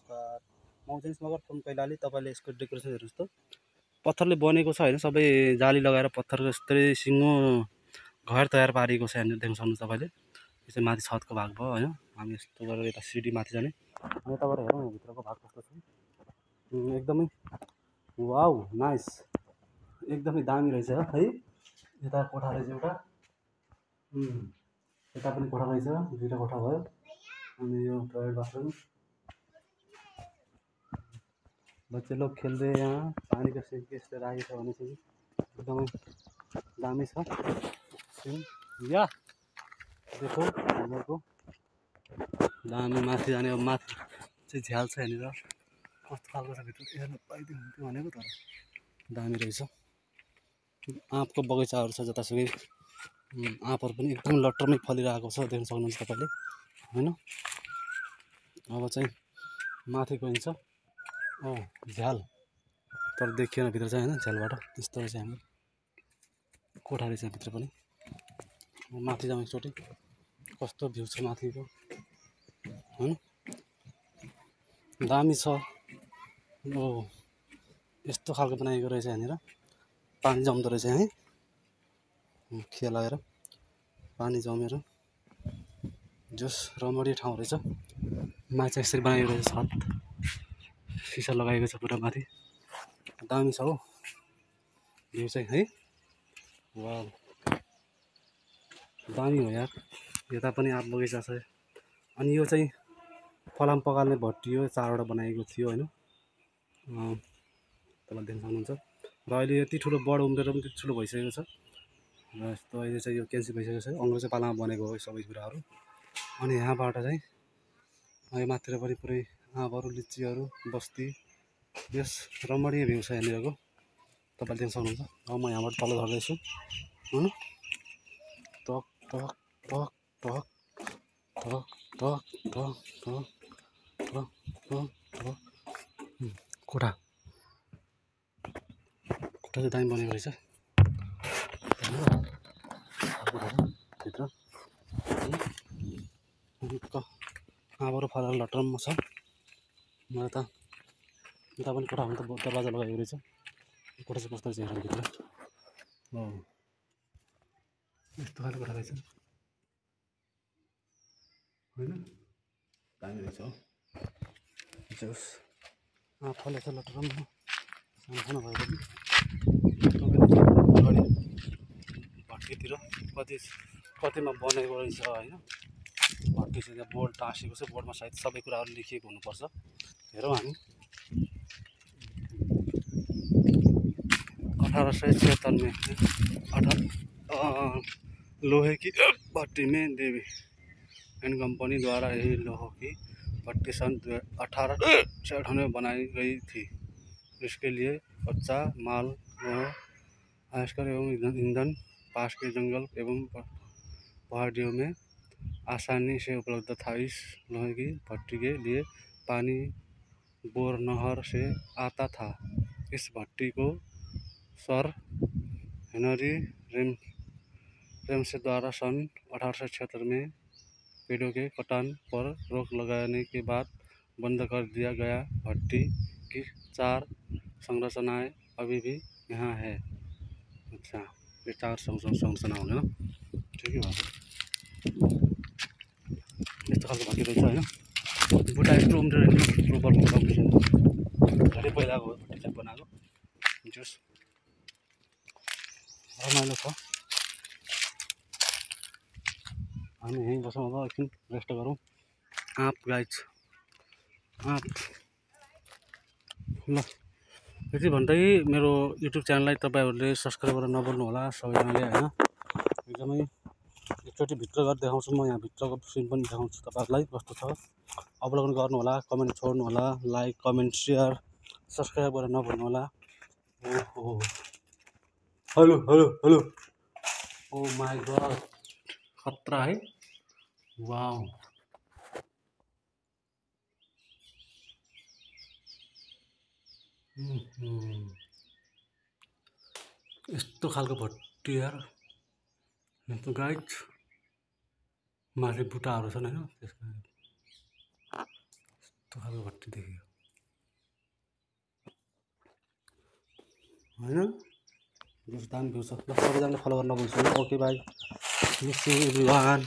नमस्कार। Mountains Magar from Kailali. तपाईँले यसको डेकोरेसन हेर्नुहोस् त, पत्थरले बनेको छ होइन, सबै जाली लगाएर पत्थरको यस्तै सिङ्गो घर तयार पारिएको छ। यहाँनिर देख्न सक्नुहुन्छ तपाईँले। यो चाहिँ माथि छतको भाग भयो होइन। हामी यस्तो गरेर यता सिडी माथि जाने अनि यताबाट हेरौँ न भित्रको भाग कस्तो छ। एकदमै वाउ नाइस, एकदमै दामी रहेछ है। यता कोठा रहेछ एउटा, यता पनि कोठा रहेछ, दुईवटा कोठा भयो। अनि यो टोयलेट बाथरूम, बच्चे लोग खेल रहे हैं यहाँ। पानी का सिंटेक्स राखेको छ भने चाहिँ एकदमै दामी छ सिन। या देखो हामीहरूको दामी माथि जाने। अब माथि चाहिँ झ्याल छ यहाँनिर, कस्तो खालको छ भित्र हेर्नु पाइदिनु हुन्थ्यो भनेको, तर दामी रहेछ। आँपको बगैँचाहरू छ जतासुकै, आँपहरू पनि एकदम लट्टरमै फलिरहेको छ, देख्न सक्नुहुन्छ तपाईँले होइन। अब चाहिँ माथि गइन्छ। झ्याल तर देखिएन भित्र चाहिँ होइन, झ्यालबाट यस्तो रहेछ। हाम्रो कोठा रहेछ भित्र पनि। माथि जाउँ एकचोटि, कस्तो भ्यू छ माथिको होइन, दामी छ। यस्तो खालको बनाएको रहेछ यहाँनिर, पानी जम्दो रहेछ है, खिया लगाएर पानी जमेर जस रमणीय ठाउँ रहेछ। माथि चाहिँ यसरी बनाएको रहेछ, छत सिसा लगाएको छ पुरा माथि, दामी छ हो भ्यू चाहिँ है। वाउ दामी हो यार। यता पनि आँप बगैँचा छ। अनि यो चाहिँ फलाम पकाल्ने भट्टी हो, 4वटा बनाएको थियो होइन, तपाईँले देख्न सक्नुहुन्छ। र अहिले यति ठुलो बढ उम्रेर पनि त्यति ठुलो भइसकेको छ। र यस्तो अहिले चाहिँ यो क्यान्सिल भइसकेको छ, अङ्ग्रेजी पालामा बनेको हो सबै कुराहरू। अनि यहाँबाट चाहिँ अहिले माथितिर पनि पुरै आँपहरू, लिचीहरू, बस्ती, यस रमणीय भ्यू छ यहाँनिरको, तपाईँले देख्न सक्नुहुन्छ। अब म यहाँबाट तल झर्दैछु होइन। टक टक टक टक टक टक टक टक टक टक टक। कोठा चाहिँ दामी बनेको रहेछ भित्र। आँपहरू फलेर लटरम्म छ। म यता पनि कोठा हुन त दरवाजा लगाएको रहेछ। कोठा चाहिँ कस्तो रहेछ हेरौँ भित्र। यस्तो खालको कोठा रहेछ होइन, दामी रहेछ हो। जस फलेछ लटरम्म, सानो भयो पनि। अगाडि भट्टीतिर कतिमा बनेको रहेछ होइन। भट्टी चाहिँ त्यहाँ बोर्ड टाँसेको छ, बोर्डमा सायद सबै कुराहरू लेखिएको हुनुपर्छ। हेरौँ हामी। 1876 में लोहे की भट्टी में देवी एंड कंपनी द्वारा यही लोहे की भट्टी सन 1868 में बनाई गई थी। इसके लिए कच्चा माल, आयस्कर एवं ईंधन पास के जंगल एवं पहाड़ियों में आसानी से उपलब्ध था। इस लोहे की भट्टी के लिए पानी बोर नहर से आता था। इस भट्टी को सर हेनरी रेमसे द्वारा सन 1876 में पेड़ों के कटान पर रोक लगाने के बाद बंद कर दिया गया। भट्टी की 4 संरचनाएं अभी भी यहाँ है। अच्छा, ये 4 संरचना होंगे ना, ठीक है। यस्तो खालको भट्टी रहेछ होइन। बुट्टा यस्तो उम्रेर यत्रो बढ्नु धेरै पहिलाको भट्टी चाहिँ बनाएको। जस रमाइलो छ। हामी यहीँ बसौँ, अब एकछिन रेस्ट गरौँ। आँप गाइज, आँप ल। यति भन्दै मेरो युट्युब च्यानललाई तपाईँहरूले सब्सक्राइब गरेर नभुल्नु होला सबैजनाले होइन। एकदमै एकचोटि भित्र गएर देखाउँछु म, यहाँ भित्रको सिन पनि देखाउँछु तपाईँहरूलाई कस्तो छ। अवलोकन गर्नु होला, कमेन्ट छोड्नु होला, लाइक कमेन्ट सेयर सब्सक्राइब गरेर नभुल्नु होला। ओहो hello hello hello, oh my god, खतरा है। वाउ यस्तो खालको भट्टी यार। यस्तो गाइज माथि बुट्टाहरू छन् होइन, त्यस्तो खालको भट्टी। त्यो देखेको होइन दामी भ्यू छ ल सबैजनाले फलो गर्न नबिर्सनु okay by miss you everyone